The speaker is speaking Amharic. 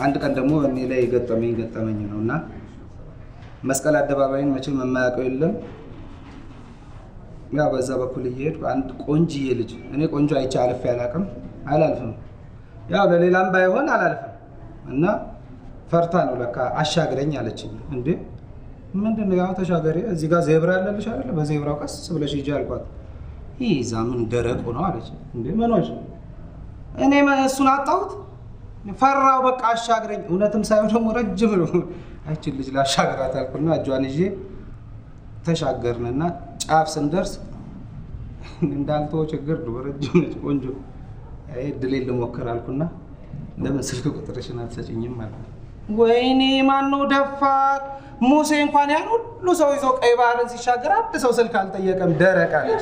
አንድ ቀን ደግሞ እኔ ላይ የገጠመኝ ገጠመኝ ነው። እና መስቀል አደባባይን መቼም የማያውቀው የለም። ያው በዛ በኩል እየሄድኩ አንድ ቆንጅዬ ልጅ፣ እኔ ቆንጆ አይቼ አልፌ አላውቅም፣ አላልፍም። ያው ለሌላም ባይሆን አላልፍም። እና ፈርታ ነው ለካ አሻግረኝ አለችኝ። እንዴ ምንድን ነው? ያው ተሻገሪ፣ እዚህ ጋር ዜብራ ያለልሽ አይደለ? በዜብራው ቀስ ብለሽ ሂጂ አልኳት። ይዛ ምን ደረቁ ነው አለች። እንዴ ምን ሆንሽ? እኔ እሱን አጣሁት፣ ፈራው። በቃ አሻግረኝ። እውነትም ሳይሆን ደግሞ ረጅም ነው። አይችን ልጅ ላሻግራት አልኩና እጇን ይዤ ተሻገርንና ጫፍ ስንደርስ እንዳልተወው ችግር ነው። ረጅም ነች፣ ቆንጆ። አይ እድሌን ልሞክር አልኩና ለምን ስልክ ቁጥርሽን አትሰጭኝም አልኩት። ወይኔ ማነው ደፋር! ሙሴ እንኳን ያን ሁሉ ሰው ይዞ ቀይ ባህርን ሲሻገር አንድ ሰው ስልክ አልጠየቀም። ደረቅ አለች።